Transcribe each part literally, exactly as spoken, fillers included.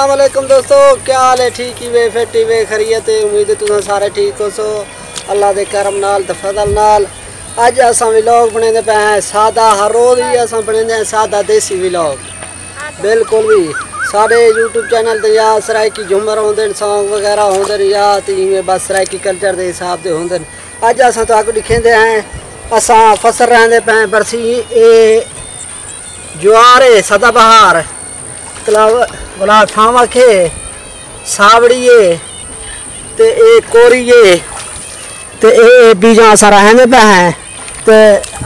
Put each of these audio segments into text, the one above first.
السلام علیکم دوستو، کیا حال ہے؟ ٹھیک ہی وے، فٹ ہی وے، خیریت ہے؟ امید ہے تساں سارے ٹھیک ہوسو اللہ دے کرم نال تے فضل نال۔ اڄ اساں ولاگ بݨیندے پئے ہیں سادہ، ہر روز ہی اساں بݨیندے ہیں سادہ دیسی ولاگ۔ بالکل بھی ساݙے یوٹیوب چینل تے یا سرائیکی جھمر ہوندن، سانگ وغیرہ ہوندن یا تے ایویں بس سرائیکی کلچر دے حساب دے ہوندن۔ اڄ اساں تہاکوں ݙکھیندے ہیں، اساں فصل رہندے پئے ہیں برسی، اے جوار ہے سدا بہار، کلا-، گلاب تھامک ہے، ساوڑی ہے، تے اے کوری ہے، تے اے بیجاں اساں رہندے پئے ہیں۔ تے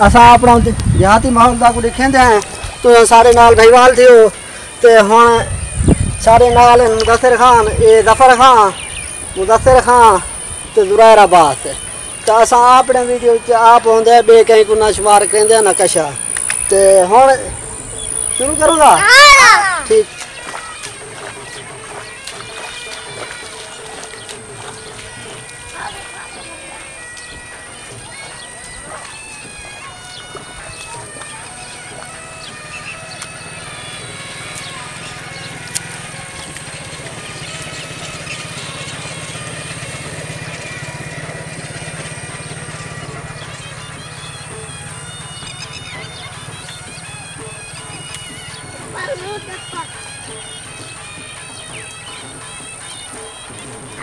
اساں اپݨا دیہاتی ماحول تہاکوں ݙکھیندے ہیں، تساں ساݙے نال بھائیوال تھیو۔ تے ہݨ ساݙے نال ہن مدثر خان، اے ظفر خان، مدثر خان تے زرائر عباس۔ تے اساں اپݨے ویڈیو وچ آپ ہوندے، ٻئے کہیں کوں نہ شمار کریندے نہ کشا۔ تے ہݨ شروع کروں گا؟ ٹھیک۔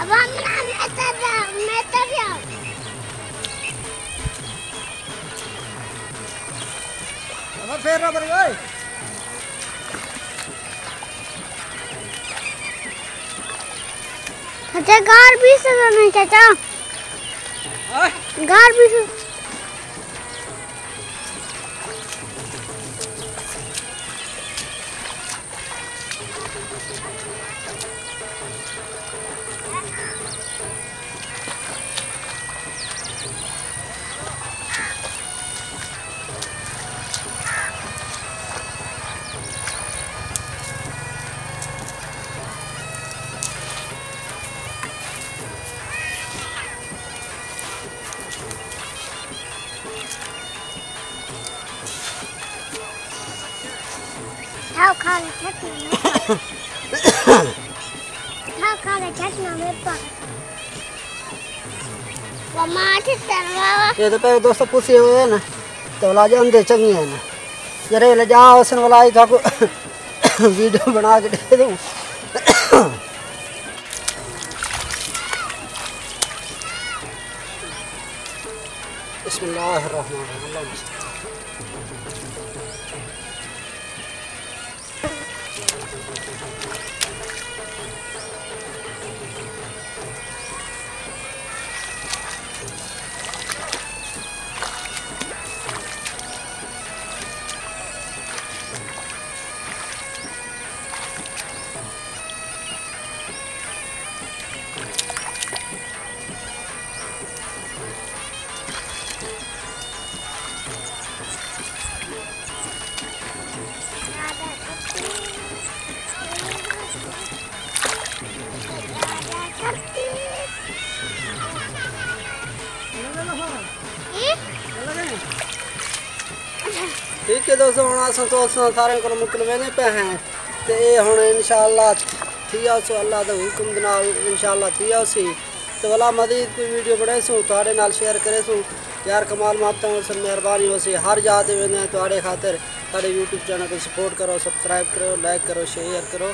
اب ہم نہ میتر جاؤ، میتر جاؤ۔ اب پھر نہ بری اوئے۔ اچھا، گار بھی سزا نہیں چاچا۔ ہاں؟ گار بھی سزا۔ کھاؤ، کھا لے، چٹنی میں۔ کھاؤ، کھا لے، چٹنی میں پا۔ وہ ماں چٹن والا۔ یہ تو پہلے دوستو پوسی ہوئے ہیں نا، تو لا جاندے چنگی ہیں نا۔ یارے لے جا حسن والا، آئی تھا کو ویڈیو بنا کے دے دوں۔ بسم اللہ الرحمن الرحیم۔ ٹھیک ہے دوستو، ہݨ اساں تو اساں سارے کولوں مکلویندے پئے ہیں، تے اے ہݨ انشاءاللہ تھی آسو، اللہ دے حکم دے نال انشاءاللہ تھی آسی۔ تے ولا مزید کوئی ویڈیو بݨیسوں، تہاݙے نال شیئر کریسوں۔ یار کمال محبتاں ہوسن، مہربانی ہوسی، ہر جا تے ویندے ہیں تہاݙے خاطر۔ ساݙے یوٹیوب چینل کوں سپورٹ کرو، سبسکرائب کرو، لائک کرو، شیئر کرو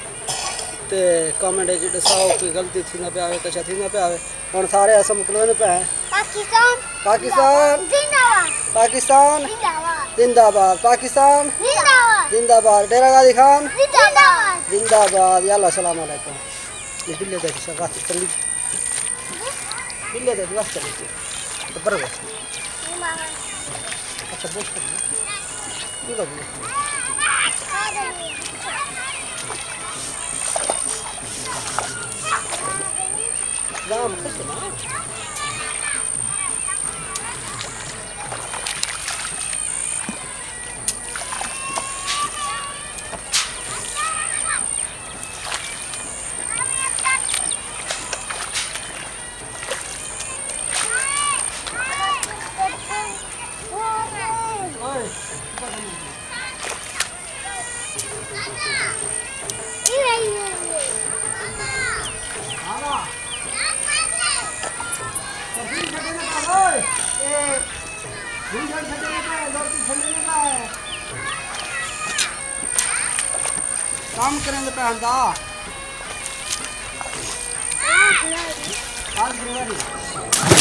تے کمنٹ وچ ݙساؤ کوئی غلطی تھیندا پیا ہووے، کجھ تھیندا پیا ہووے۔ ہݨ سارے اساں مکلویندے پئے ہیں۔ پاکستان۔ پاکستان۔ زندہ باد۔ پاکستان۔ زندہ باد۔ زندہ باد۔ پاکستان۔ زندہ باد۔ زندہ باد۔ ڈیرہ غازی خان۔ زندہ باد۔ زندہ باد۔ یا اللہ، السلام علیکم۔ یہ بلے دے سر رات چلی۔ بلے دے دے واسطے لیتے۔ تو برو۔ اچھا، بوش کر۔ یہ بابو۔ رام کس نا۔ کم کریں دے پہن دا۔ آج گریواری۔